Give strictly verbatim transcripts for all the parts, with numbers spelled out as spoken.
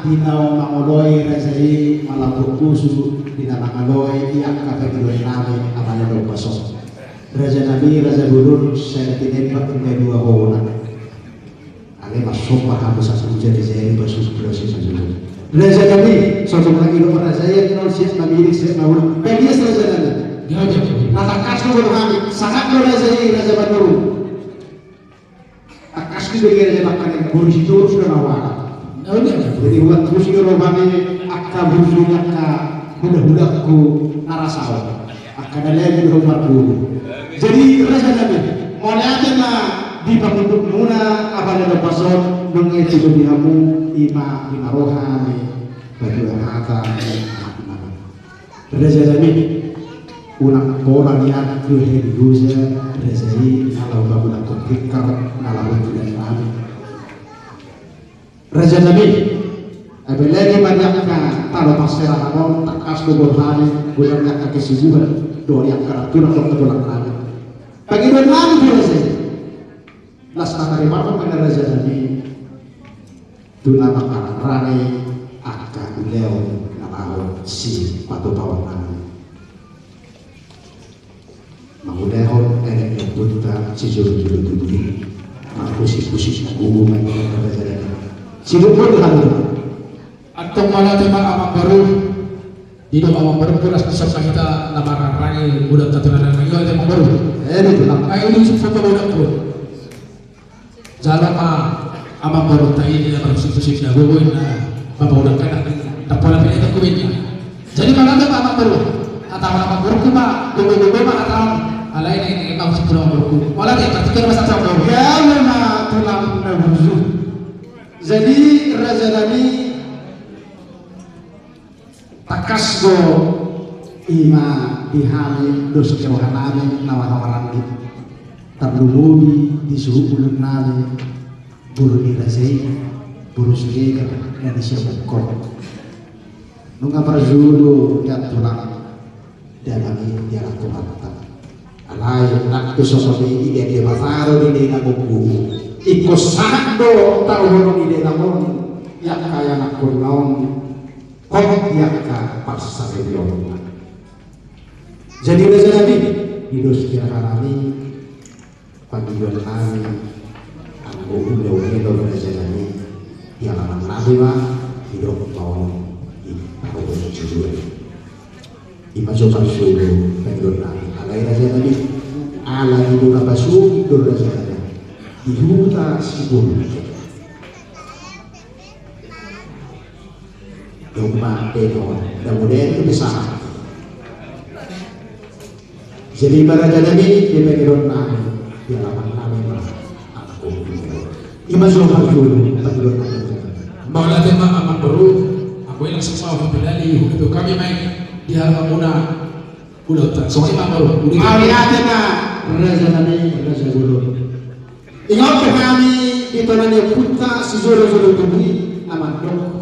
Di na mangoloi raja i malambok pusu, di na mangoloi i angka pangidoan nami, amang na di ombas on. Raja nami, raja bolon, sai na tinembak na dua hona. Alai marsomba hamu sahat tu jari-jari, basu pula si sajuta. Raja nami, so tung lagi lo raja i, non siap mamilik, siap maulak. Palias raja nami. Ya, ya, ya. Na tangkas do boru hami, sahat do raja i, raja Manurung. Tangkas do bege raja nangkaning boru Sitoru suda na hualat. Jadi huat terus do roha ni angka burju ni angka hulahulangku na rasa on. Angka na lebi do marguru. Jadi raja nami, mauliate ma di pangundukmuna, amang na di ombas on, nunga i tu di hamu, ima, ima roha ni patua hata. Raja nami, unang pola nian tu heri dosa raja i, na laho mangulahon tikar, na laho tu dan nami. Raja nami, apalagi ma di angka tano parserahan on, tangkas do boru hami, godang ni angka kesibukan, dohot ni angka na tulang, dohot tulang nami. Pangidoan nami tu raja i. Las na tarimaon ma raja nami. Tu na mangkarangrang i angka ulaon na laho sipatupaon nami. Mangulahon elek ni ompunta sijolo-jolo tubu i. Marhusip-husip na gogo ma i raja nami. Sidung ma tu hami. Antong mauliate ma amang boru. Didok amang boru, las na hita na marharangrang i, ulaonta tu na naeng, mauliate amang boru. Eh, betul. Ai uli sumpa boru. Jala ma amang borunta i, dia marhusip-husip na gogo i na mambahen angka na, na pola pinahan tu kubinna. Jadi mauliate ma amang boru. Hata amang boru ma, gogo-gogo ma hata on. Alai na ini ma husip tu amang boru. Mauliate, partingkian ma sahat amang boru. Jala ma tulang na burju. Jadi raja nami, tangkas do ima di hami dos ni roha nami na marhahamaranggi. Tarlumobi di suhut bolon nami, boru ni raja i, boru Siregar na di Siabukkon. Nunga marjolo nian tulang dalan i dialap Tuhanta. Alai nang pe songon i, idaon Debata do di dainang on. Ingkon sahat do taruhon i dainang on di angka ianakhonna on. Hot di angka parsaripeonna. Jadi raja nami, di dos ni roha nami, pangidoan nami, anggo ulaon i do raja nami, di alaman nami ma, didok ma on, di taruhon joloan. Ima jo parjolo pangidoan nami, alai raja nami, ala ni do na pasogit do raja nami di huta Sibolon. Dung ma pe on, da mudar tu bisa. Jadi ima raja nami, di pangidoan nami, di alaman nami ma. Ima jo parjolo pangidoan nami. Mauliate ma amang boru, anggo i langsung ma hupilali, hupitu hami ma i di alamanmuna. Ulaonta songon i ma amang boru. Mauliate ma raja nami, raja bolon. Ingot hami di tona ni ompunta sijolo-jolo tubu i, na mandok.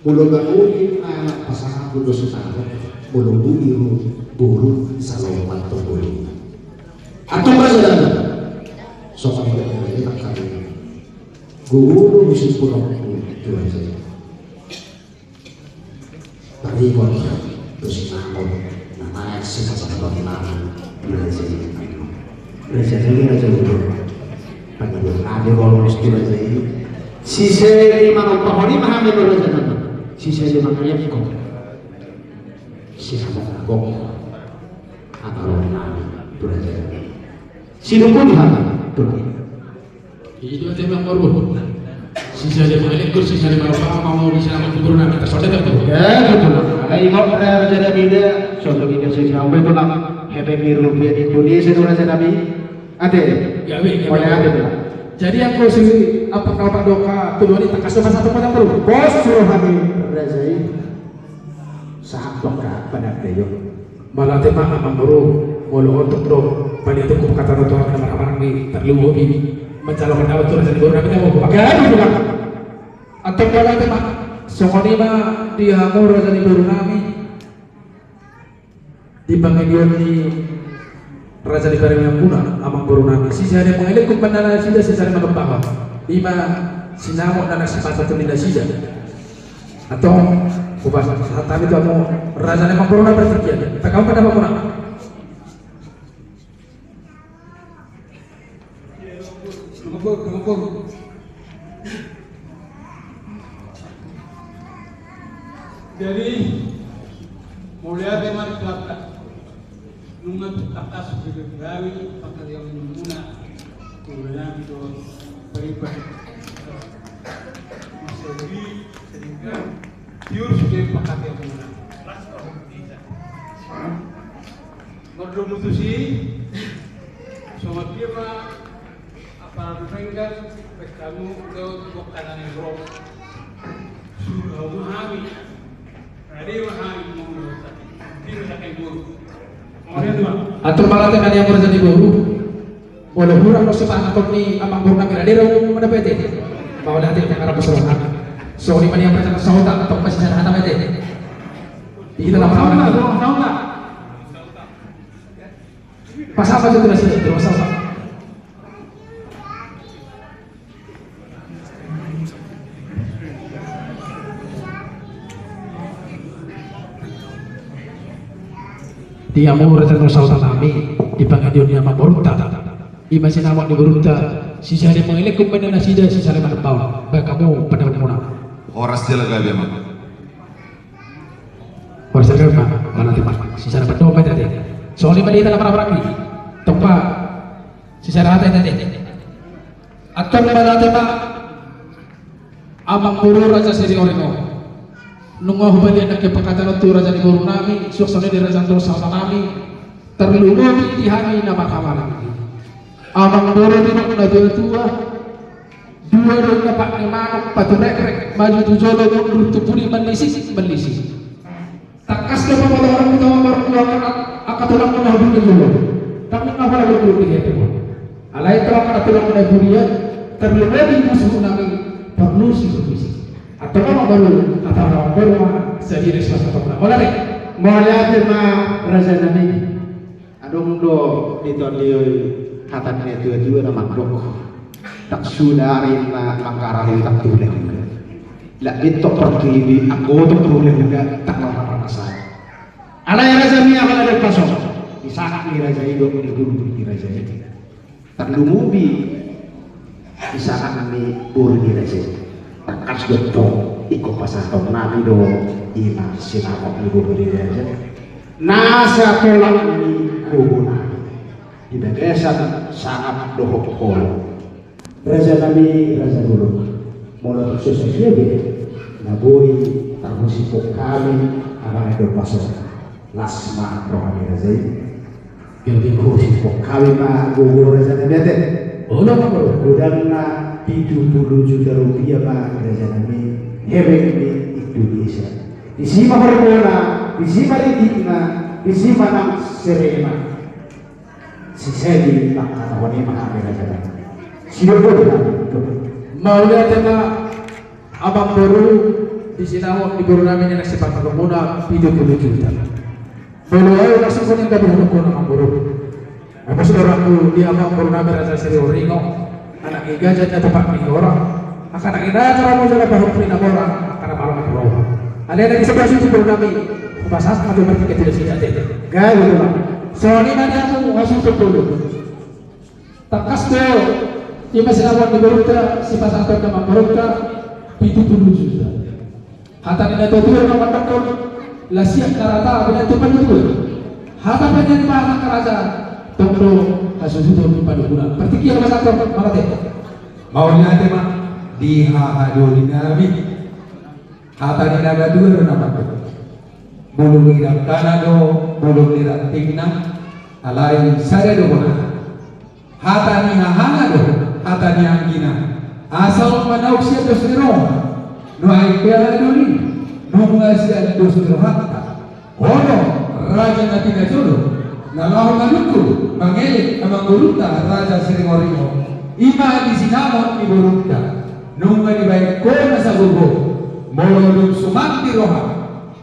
Molo banguli anak pasangan, molo sutaro, molo buli ro boru, saloman tonggolingan. Antong raja nami, songon i do, ini tak kami. Guru musim pulang tu raja. Taringot do sinamot na naeng sipasahaton nami tu raja i. Raja nami, raja bolon. Pangidoan nami ro tu raja i. Sise ni manompahon i ma hami tu raja nami. Sise ni mangalehon sinamot na gok. Hata ro nami tu raja i. Sidung ma di hami tu raja i. Ido ate amang boru. Sisa dia mangalehon, sisa dia manompahon, mau di sana boru nami, tarsonde kan boru. Ya, betul. Alai ingot raja nami da, songon i do sisa dia manompahon, hepeng ni rupia di Indonesia tu raja nami. Ate. Gabe, gabe. Mauliate da. Jadi anggo si, apa kau pak doka, tuduhan i tangkas do pasahaton amang boru. Pos roha ni raja i. Sahat do angka panandaion. Mauliate ma amang boru, molo on tung do panitia, tu hata ni Tuhan na marhahamaranggi, tarlumobi manjalo pendapat tu raja ni boru nami, na mau pakai tu lah. Antong mauliate ma, songon i ma di hamu raja ni boru nami, di pangidoan ni raja ni paremeanmuna, amang boru nami. Sisa dia mangalehon, mangalehon nasida, sisa dia manompahon. Ima sinamot na naeng sipasahaton nasida. Antong, hupasahat hami tu hamu raja ni amangboruna partingkian. Tagamon pandapotan muna. Jadi, mauliate ma di Tuhanta. Nunga tangkas gabe gabe pangkataion muna. Tulang do pariban. Maksudna sehingga tiur sude pangkataion muna. Mardomu tusi, songon dia ma apala dumenggan, pekkamu do bokkanan ro. Suruh hami. Rade ma hami mangurus. Dia ma sakai boru. Atur mauliate ma di hamu raja ni boru. Molo hurang do sipasahaton ni amangboru nami rade do muna bete. Mauliate ma di hamu raja ni boru. Songon i ma di hamu raja ni sahuta, antong pasisada hata bete. Di hita na marau. Pasahat ma tu nasida, tu nasida. Di hamu raja ni sahuta nami, di pangidoan ni amangborunta. Ima sinamot ni borunta, sisada mangelek umbahen nasida, sisada manambaon. Bahen hamu pandapotan muna. Horas jala gabe ma. Horas jala gabe ma, mauliate ma. Sisada pandohan ma i ate. Songon i ma di hita na marhahamaranggi. Antong ma, sisada hata i ate. Antong mauliate ma. Amangboru Raja Sirioringo. Nunga hubalian nangkin pangkataion tu raja ni boru nami, suang songon i di raja ni sahuta nami. Tarlumobi di hami na marhahamaranggi. Amangboru nidok na tuatua. Dua do na pat ni manuk paturekrek, maju tu jolo mundur tu pudi, manlisik manlisik. Tangkas do pamotoran muna martua angka tulang muna di jolo. Tapi ngapa lagi pudi itu? Alai tu angka tulang muna pudi, tarlumobi di suhut nami, parlusi parlusi. Antong ma baru, antong ma baru ma sadiri suasa pernah. Mauliate ma raja nami. Adong do di tondi on hata ni na tuatua na mandok. Tak suda ari na mangkarari tak tulang. Lak di tok pertiwi anggo tok tulang juga tak lama perasaan. Alai raja ni apa ada pasok. Di saat ni raja i do di guru di raja i. Tarlumobi di saat ni boru ni raja i. Tangkas do tong ingkon pasahaton nami do ima sinamot ni boru ni raja i. Nasa tolap ni gogo nami. Di bagasan sangap dohot holong. Raja nami, raja bolon. Molo so sadia be na boi tarhusipon hami, amang endo paso. Las ma roha ni raja i. Gabe husipon hami ma gogo raja nami ate. Olo ma boi. Godangna pitu pulu juta rupiah ma raja nami. Hepeng ni Indonesia. Disi ma horbo na, disi ma ritik na, disi ma nang serena. Sisedi mangkatahon i ma hami raja. Sidok do hami. Mauliate ma amangboru, di sinamot ni boru nami na sipasahaton muna pitu pulu juta. Molo au langsung songon i gabe hudok hona amangboru. Apa sudah ragu di amangboru nami Raja Sirioringo. Anak i gaja na tupak ni orang. Angka anak i na cara mo jala pahuk ni na orang. Angka na malang ni roha. Alai lagi sebelah situ boru nami. Hupasahat ma tu martika tu nasida ate. Gabe ma. Songon i ma di hamu hasuhuton bolon. Tangkas do ima sinamot ni borunta sipasahaton ni amangborunta pitu pulu juta. Hata ni na tuatua na mandok, las siat na rata pinantu panuturi. Hata pe na nibahas angka raja, tong do hasuhuton ni panungkunan. Partingkian ma sahat, mauliate. Mauliate ma di hahadoli nami. Hata ni na tuatua do na mandok. Bulung ni dangkana do bulung ni rantingna, alai sada do bona. Hata ni hahana do hata ni anggina. Asa on manauk sian dos ni roha. Nuaeng pe ala doli, nunga sian dos ni rohanta. Hono raja na pinajolo na laho manungkun mangelek amangborunta Raja Siringoringo. Ima di sinamot ni borunta. Nunga dibaen ho na sagogo. Molo dung suman di roha.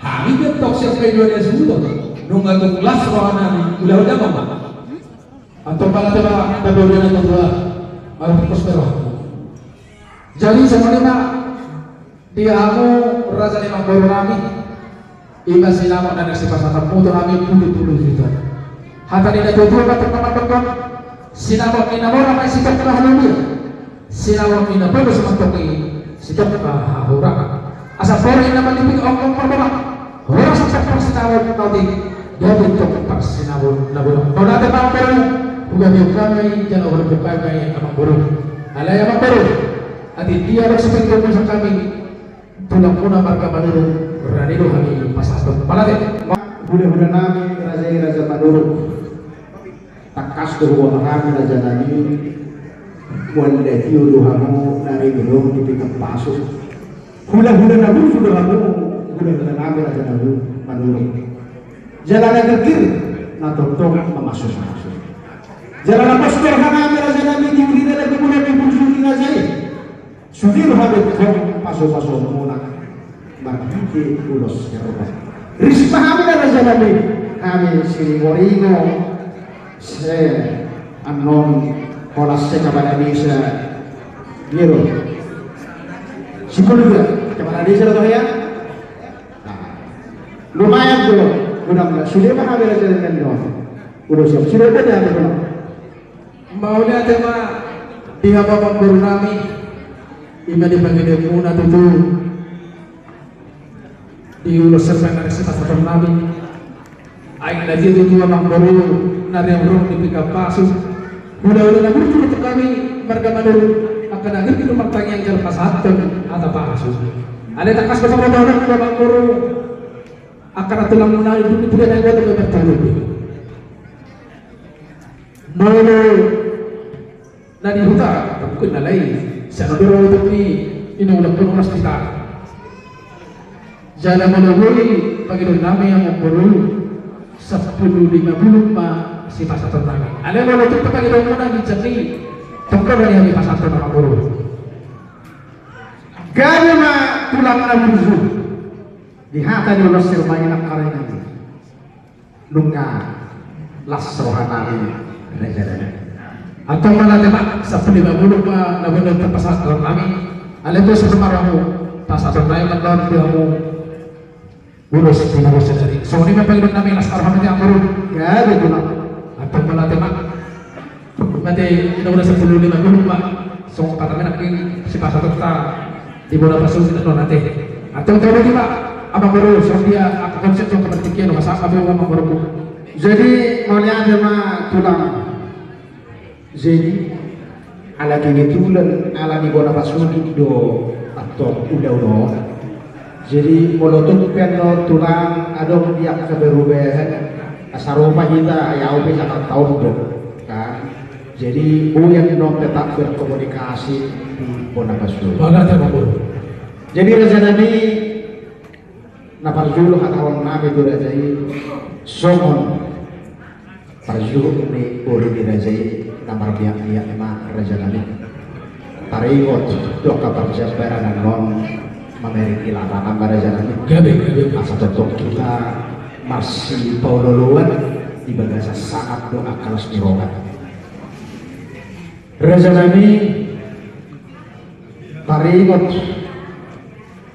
Hami pe tong sian pe dua dia suhuton. Nunga tung las rohanami ulaon damang ma. Antong pala tema pembaruan yang kedua. Mari kita sekarang. Jadi semuanya di hamu raja ni amangboru nami, ima sinamot na naeng sipasahatonmu tu hami pulu-pulu juta. Hata ni natuatua ma tong na mandok, sinamot ni na mora ma i sitongka halobian, sinamot ni na polos ma tong i sitongka hahurangan. Asa pola i na malipik ongkong parbona, horas ma tong parsinamot na otik, gabe tong parsinamot na bolon. Mauliate ma amangboru, hugabeon hami jala hugabeon hami amangboru. Alai amangboru, atik dia do sipangidoonmu sian hami, tulangmuna marga Manurung, rade do hami pasahathon. Mauliate. Hulahula nami raja i, raja Manurung. Tangkas do huboto hami raja nami, mual na tio do hamu na ringin di pinggan pasu. Hulahula na burju do hamu, hulahula nami raja Manurung. Jala na girgir, na tongtong mamasumasu. Jala na pos do hami raja nami di uli na lagu muna di burju ni raja i. Sude do hami tong pasupasumuna marhite ulos herba. Ris ma hami na raja nami, hami siringoringo, se annon holan se kepala desa. Niro. Sipuluh ya, kepala desa do ya. Nah, lumayan do. Sude ma hami raja nami annon. Ulos siap sude do ya. Mauliate ma di hamu amangboru nami, ima di pangidoonmuna tutu di ulos serba na naeng sipasahaton nami. Ai na tio tutu amangboru na ringin di pinggan pasu. Hulahula na burju tu hami marga Manurung, angka na girgir martangiang jala pasahathon hata pasu. Alai tangkas do pamotohon amangboru, angka na tulangmuna i di pinggan na i boto be bertemu be. Molo na di huta, mungkin na lain. Sian na dorong untuk ni, ini ulang pun mas kita. Jala molo boi pangidoon nami amangboru, sampulu lima bulung ma sipasahaton nami. Alai molo tung pangidoonmuna ginjang ni, tong do na hami pasahathon amangboru. Gabe ma tulang na burju. Di hata ni ulos serba i nangkaning i. Nunga las roha nami raja nami. Antong mauliate ma, sampulu lima bulung ma na boi tapasahat roha nami. Alai tu samarmu pasahat roha nami mandok tu hamu. Ulos tu hamu sadari. Songon i ma pangidoon nami, las roha nami amangboru. Gabe tulang. Antong mauliate ma. Mate, ina ulos sampulu lima bulung ma. Songon hata menak ni sipasahatonta di bona pasu kita non ate. Antong tahu lagi ma amangboru, songon dia angka konsep tu angka partingkian, masa apa amangboru. Jadi mauliate ma tulang. Jadi ala kebetulan ala di bona pasu do antong ulaon on. Jadi molo tung pe annon tulang adong di angka perubahan, sarupa hita, ya au pe Jakarta on do kan. Jadi boi annon tetap berkomunikasi di bona pasu. Mauliate ma amangboru. Jadi raja nami, na parjolo hatahon nami tu raja i, songon parjuhut ni boru ni raja i, na marbiakbiak ma raja nami. Taringot do angka parjambaran annon mamereng ilalangan ma raja nami. Gabe, gabe. Asa tongtong hita marsipaolooloan di bagasan sangap do angka las ni roha. Raja nami, taringot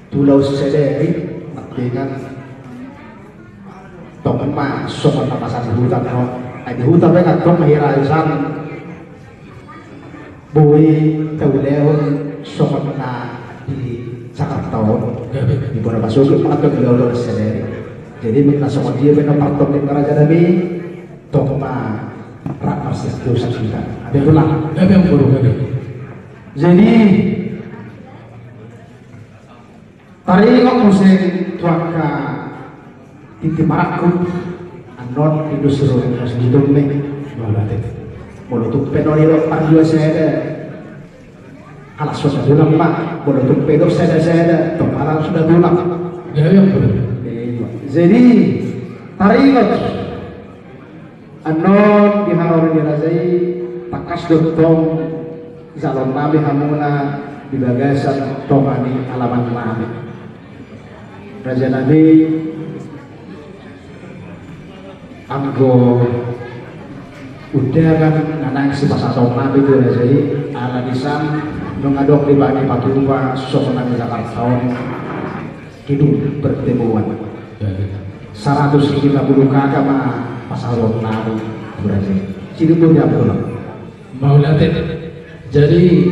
tu laos sadari, martingan tong ma songon na masa di huta on. Ai di huta pe kan tong hira i san. Boi taulahon songon na di Jakarta on. Di bona pasu on ma tong di laos sadari. Jadi molo na songon dia pe na partongkin raja nami, tong ma rap marsidosa hita. Gabe tulang. Gabe amangboru, gabe. Jadi taringot muse tu angka tintin marangkup annon, industri, industri ni. Molo tung pe annon didok pardua sada, ala suda tulang ma. Molo tung pe didok sada sada, tong ala suda tulang. Jadi taringot annon di haroro ni raja i, tangkas do tong jaloon nami hamuna di bagasan tonga ni alaman nami. Raja nami, anggo undangan na naeng sipasahaton nami tu raja i, ala di san nunga adong di bani patupa songon na di Jakarta on. Hidup pertemuan. Ya, ya. Saratus hita bulu kaka ma pasahaton nami. Berarti sidung do dia betul. Mauliate. Jadi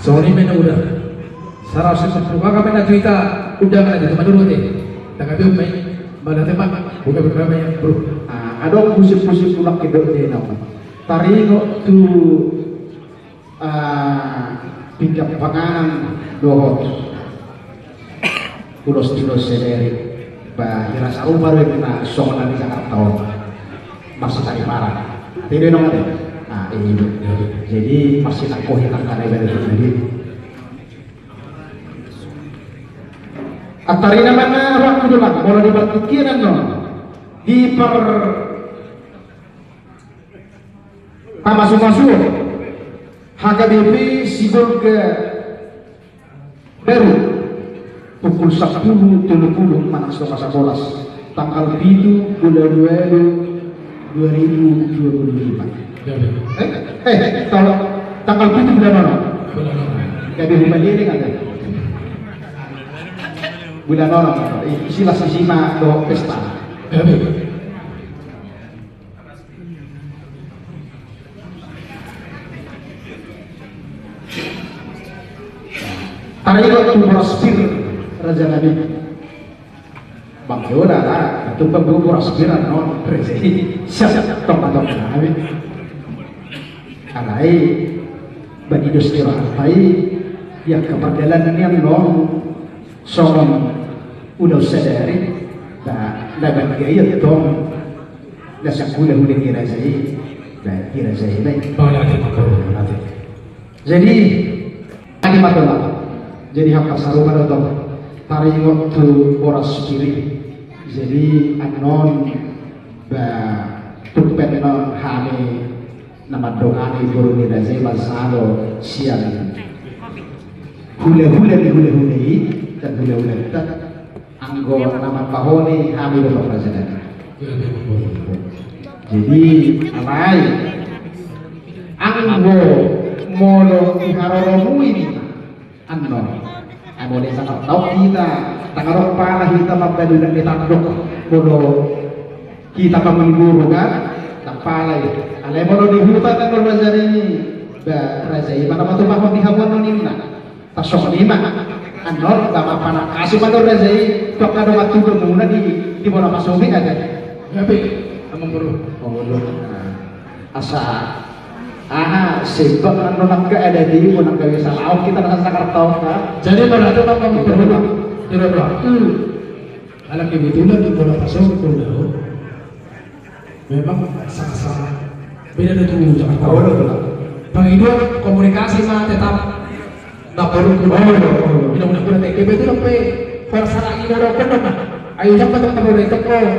songon i ma na udah. Saratus hita bulu kaka ma na tu hita undangan na tu manurut i. Tanggapi umai. Mauliate ma. Buka buka ma ya bro. Ah, adong pusing-pusing tulak ke dok dia nama. Taringot tu Ah, pinggan panganan dohot ulos-ulos sadari. Bah, hira sarupa do na songon na di Jakarta on. Masih tadi parah. Tidak dong ada. Ah, iya. Jadi masih tak kohi tak ada dari tadi. Antarina mana waktu dulu, kalau di partingkian no. Di par Pamasu-masu H K B P Sibolga Baru pukul sepuluh tiga puluh manang setengah sebelas, tanggal pitu bulan dua dua ribu dua puluh lima. Eh, eh, tanggal, tanggal pitu bulan mana? Jadi bulan ini kan? Bulan mana? Istilah sisi mah do pesta. Taringot tu boras pir raja nami. Bang Yoda lah, tu bang boras pir non raja. Siap tong tong nami. Alai bagi dos ni rahatai yang keperdalan nian non. Songon ulos sadari, na, na baen gaya tong, na sahula-hula ni raja i, na di raja i, na. Jadi, adi matola. Jadi, hata sarupa do tong, taringot tu boras pir i. Jadi, annon, ba, tumpen non hami na mandongani boru ni raja i mansai do sian hula-hula ni hula-hula i, dan hula-hula i, anggo na mambahoni hami do pangarajanan. Jadi, alai anggo molo di haroromu i, annon. Ai molo di Jakarta on hita, ndang adong pala hita mambahen udan ni tandok, molo hita pangulu boru kan, ndang pala i. Alai molo di huta kan molo raja i, ba raja i ma na patupahon di hamu annon ninna. Tarsongon i ma. Annon ba marpanangkasi ma do raja i tu angka dongan tubu muna di, di bona pasogit ate. Gabe, amang boru. Oh, lo. Asa aha, sembang annon angka adat i, molo angka bisa laok hita na Jakarta on, ha? Jadi, molo tu, Bang, Bang, perlu, tidak, Bang. Hmm. Ala kebetulan di bola pasogit, bola on. Memang sama-sama. Beda do tu Jakarta. Oh, betul. Bang, itu komunikasi mah tetap. Nggak perlu. Oh, iya, iya. Tidak, tidak, tidak. Kebetulan pe, perasaan ini orang kenal, nah. Ayo, siapa tuh, perlu itu, oh.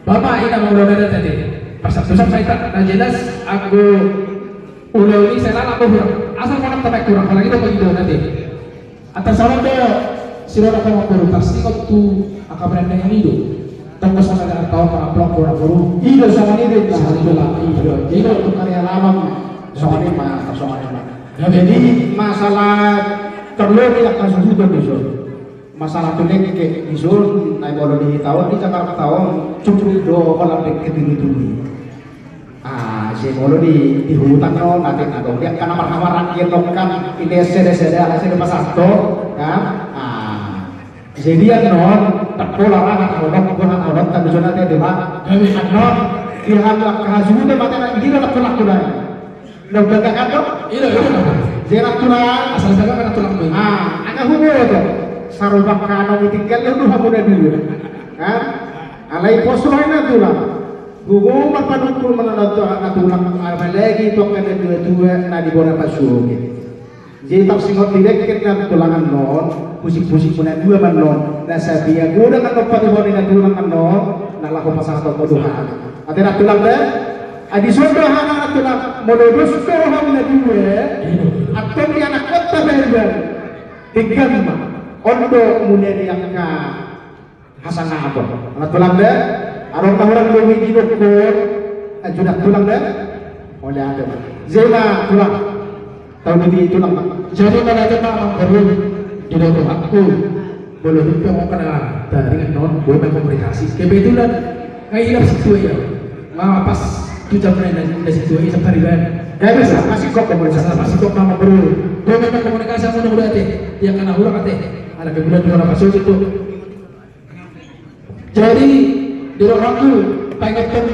Bapak, ina molo na da tadi. Parsatusan ma hita, na jelas, anggo ulaon i sai lala bohur. Asal manang tapaik hurang, apalagi do pagi do nanti. Antar salam do, sirona pamangkuru, tarsingot tu angka penandahan i do. Tonggo sama dengan tahu para pelok boru. I do sama ini, nah, i do lah, i do. I do tu karya lama, sama ini mah, sama ini mah. Ya, jadi, masalah terlebih yang kasus itu, Bang. Masalah tu dengke dison, ai molo di hita on di Jakarta on, cukup do holan dengke tulu-tulu i. Ah, sai molo di, di huta on, ate na dong, dia kan marhaha maranggi nongkan, i do sada-sada, asa di pasahat do, kan? Ah, jadi annon, tak pola rahat, odok, gua anak odok, tapi zona teh, Bang. Annon, di hal hasuhuton, mate na, ini do tak pola. Na udah gak kado? Iya, iya. Jadi tulang. Asal saya kan tulang, Bang. Ah, angka huboto. Sarupa hano i tinggal, ya udah, hamu na dua. Kan? Alai pos roha na tulang. Huboto ma panungkun ma na tulang, apalagi tu angka na dua-dua na di bona pasogit. Jadi tarsingot di dengke na tulang annon, pusing-pusing muna dua ma annon. Na sadia godang annon patuhon ni na tulang annon, na laho pasahaton ma do hami. Ate na tulang da? Ai dison do hami na tulang, molo dos do hami na dua, antong di anak kota Baiban. Tinggal ma. On do muna di angka hasangapon. Na tulang da? Adong na hurang do midi dokon. Ajudan tulang da? Oleh ada. Zema tulang. Tahu di tulang, Pak. Jadi, mana ada, Pak, Bang Perlu? Di rohangku, molo dung pe ngomong na taringot on, boi ma komunikasi. Kebetulan nga hilap situa ia. Nga pas tu jam na, na situa ia sapariban. Ya biasa, masih kok komunikasi. Masih kok mama bro. Boi ma komunikasi sama udah ate. Dia kana hurang ate. Ada kebetulan dua lapan sosok tu. Jadi di rohangku pengen pun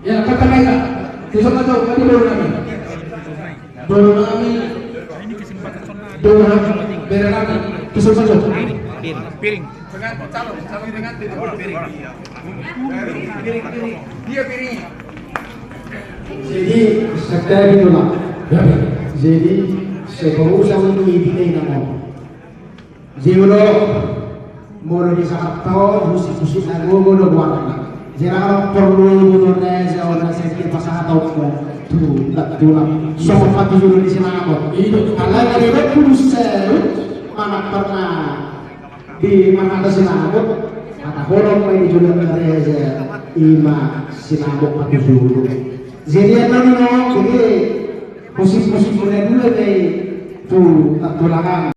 ya kata mereka di sana jauh tadi baru nami baru nami baru nami bere nami di sana jauh. Piring. Dengan calon calon dengan piring. Piring piring dia piring. Jadi sekali dulu. Jadi saya baru sama ini di tengah mau. Jolo, molo di Jakarta on, musik-musik na gogo do goarna. Jadi porlu ibu nona jaona setiap pasangan tau mo tu tak tulang. Sopo pati jolo di sinamot. Itu kalau dari dua puluh seru mana pernah di mana ada sinamot. Kata kolom main di jolo gereja ima sinamot pati jolo. Jadi yang mana jadi musik-musik mulai dulu dari tu tak tulangan.